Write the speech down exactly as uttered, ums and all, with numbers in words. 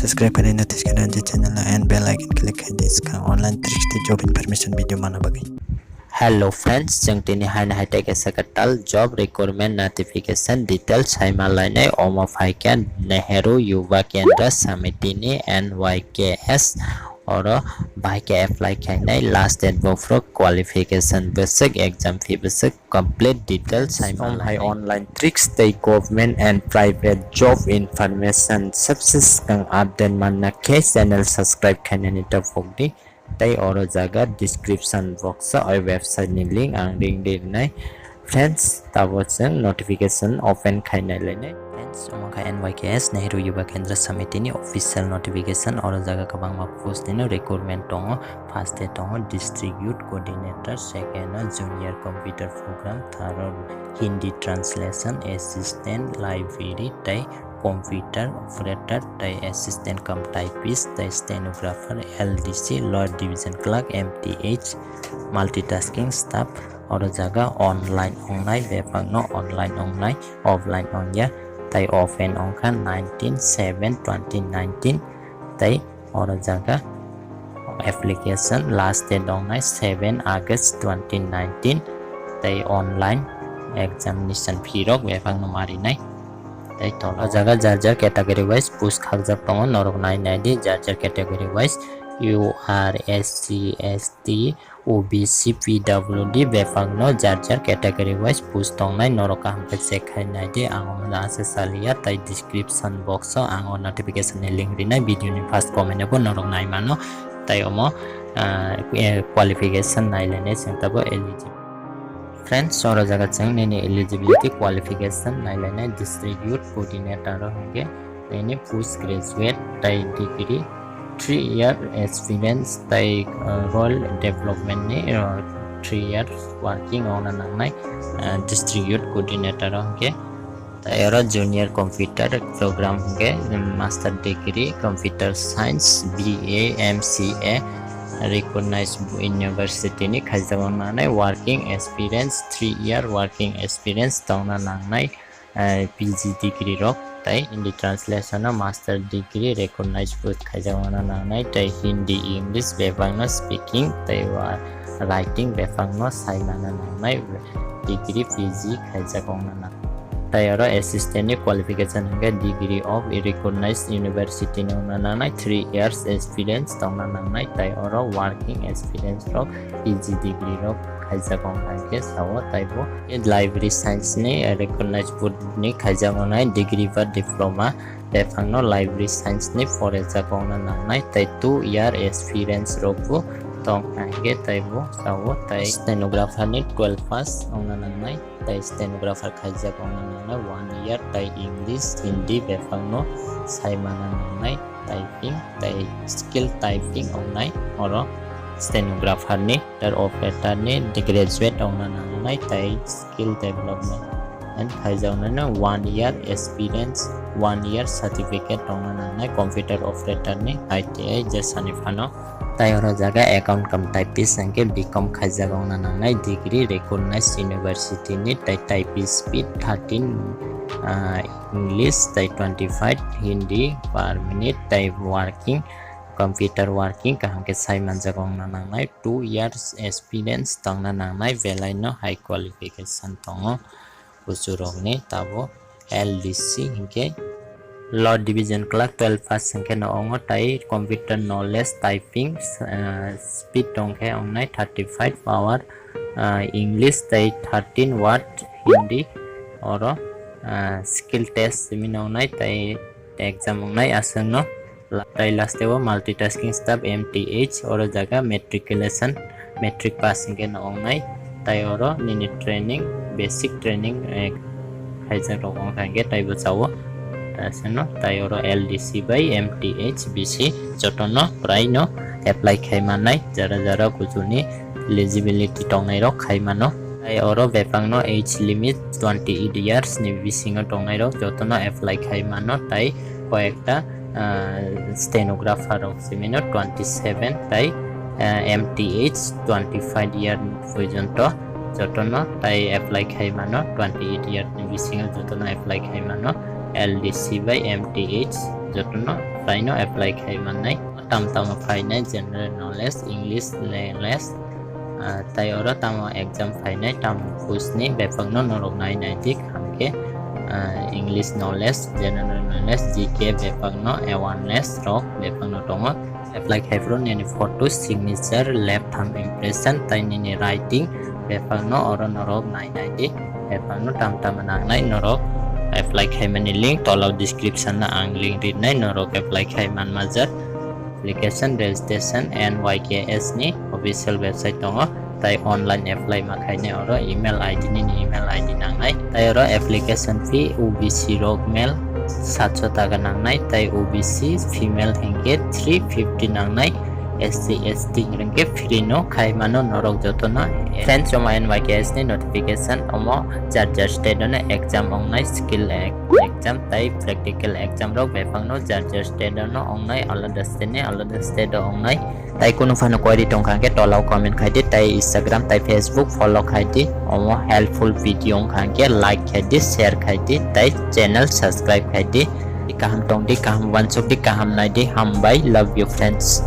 Subscribe khaina notice khaina je channel and bell icon click khaina skang online tricks tei job information video mana bagwi. Hello friends, chwng tini haino hai tei kaisa kwtal job requirement notification details sai ma lainai. Omo phaikha Nehru Yuva Kendra Samiti ni N Y K S, oro bahai khe apply khainai. Last date bo phuru qualification bwswk, exam fee bwswk, complete details sai ma lainai. Online tricks tei government and private job information subscribe kang update manna khe channel subscribe khainani ta phokdi. Tei oro jaga description box o website ni link ang ring di rinai. Friends, tabo chwng notification open khainai lainai. Friends, omo kha N Y K S Nehru Yuva Kendra Samiti ni official notification. Oro jaga kwbangma post ni recruitment tongo. First e tongo district youth coordinator, second o junior computer program, third o Hindi translation assistant, library tei computer operator tei assistant cum typist tei stenographer, L D C, lower division clerk, M T H, multitasking staff. Oro jaga online ongnai, bebakno online ongnai, offline ongya, tei open ongkha nineteen seven twenty nineteen, tei oro jaga application last date ongnai seven August twenty nineteen, tei online examination fee rok bebakno marinai. Tei tola o jaga jar jar category wise post khakjak tongo, norok nai nai di jar jar category wise, U R, S C, S T, O B C, P W D bebakno jar jar category wise post tongnai. Norok kaham khe check khai nai di, ang omo da se saliya, tei description box o ang o notification ni link rinai, video ni first comment o bo norok nai mano, tei omo, ah, eh, qualification nai lainai chwng tabo eligible. Friends, oro jaga chwng nini eligibility qualification nai lainai, district youth coordinator o hwnkhe nini post graduate tei degree, three year experience tei, uh, role development ni, uh, three years working ongna nangnai, uh, district youth coordinator o hwnkhe. Tei oro junior computer program hwnkhe, um, master degree computer science, B A, M C A, recognized university ni khaijak ongna nangnai, working experience, three year working experience tongna nangnai, eh, P G degree rok, tei Hindi translation o master degree recognized bo khaijak ongna nangnai, tei Hindi, English bebakno speaking tei wa-, writing bebakno sai mana nangnai degree P G khaijak ongna nang. Tei oro assistant ni qualification hwnkhe degree of recognized university ni ongna nangnai, three years experience tongna nangnai, tei oro working experience rok P G degree rok khaijak ong hai khe sao, tei bo library science ni recognized board ni khaijak ong nai degree ba diploma bebakno library science ni porejak ongna nangnai, tei two year experience rok bo tong hai khe tei bo sao, tei stenographer ni twelve pass ongna nangnai, tei stenographer khaijak ongna nangnai one year, tei English, Hindi bebakno sai mana nangnai, typing tei skill typing ongnai oro stenographer ni, ter operator ni graduate ongna nangnai tei skill development and khaijaknai no one year experience, one year certificate ongna nangnai computer operator ni I T I jesani phano. Tei oro jaga account cum typist hwnkhe B com khaijak ongna nangnai degree recognized university ni tei typist speed thirteen, ah, English tei twenty five Hindi per minute tei working, computer working kaham khe sai manjak ongna nangnai, two years experience tongna nangnai, belai no high qualification tongo kuchurokni tabo L D C hinkhe lower division clerk twelve pass hinkhe no ongo tei computer knowledge typing, ah, speed tongkhe ongnai thirty five power, ah, English tei thirteen word Hindi oro, ah, skill test simi nongnai tei exam wngnai aswkno. La-, tei last o multitasking staff M T H oro jaga matriculation, matric pass hinkhe no wngnai tei oro nini training, basic training, eh, khaijak rok wngkha hinkhe tei bwchao. Aswkno tei oro L D C bai M T H B C jotono prai no apply khai mannai, jara jara kuchuni eligibility tongnai rok khai mano. Tei oro bebakno age limit twenty eight years ni bisingo tongnai rok jotono apply khai mano, tei koyekta, ah, stenographer rok simino twenty seven tei, ah, M T H twenty five year porjonto jotono tei apply khai mano, twenty eight year ni bisingo jotono apply khai mano L D C bai M T H. jotono phaino apply khai mannai. Tam tamo phainai general knowledge, English knowledge, ah, tai oro tamo exam phainai tamo post ni bepakno norok nai nai di, hamkhe, ah, English knowledge, general knowledge, G K bepakno awareness rok bepakno tongo. Apply khai phuru nini photo, signature, left thumb impression tai nini writing bepakno oro norok nai nai di. Bepakno tam tam nangnai norok apply khaimani link tolao description o ang link rinai, norok apply khai manmajak. Application registration N Y K S ni official website tongo, tai online apply ma khainai oro email I D nini email I D nangnai, tai oro application fee O B C rok male satso taka nangnai, tai O B C female hinkhe three fifty nangnai, S C S T hinkhe free no khai mano norok jotono. Friends, omo N Y K S ni notification, omo jar jar state no exam ongnai, skill e-, exam tai practical exam rok bepakno jar jar state no ongnai, alada state ni alada state o ongnai. Tai kunu phano query tongkha hwnkhe tolao comment khai di, tai Instagram tai Facebook follow khai di, omo helpful video wngkha hwnkhe like khai di, share khai di, tai channel subscribe khai di. Kaham tong di, kaham uansuk di, kaham nai di, hambai, love you friends.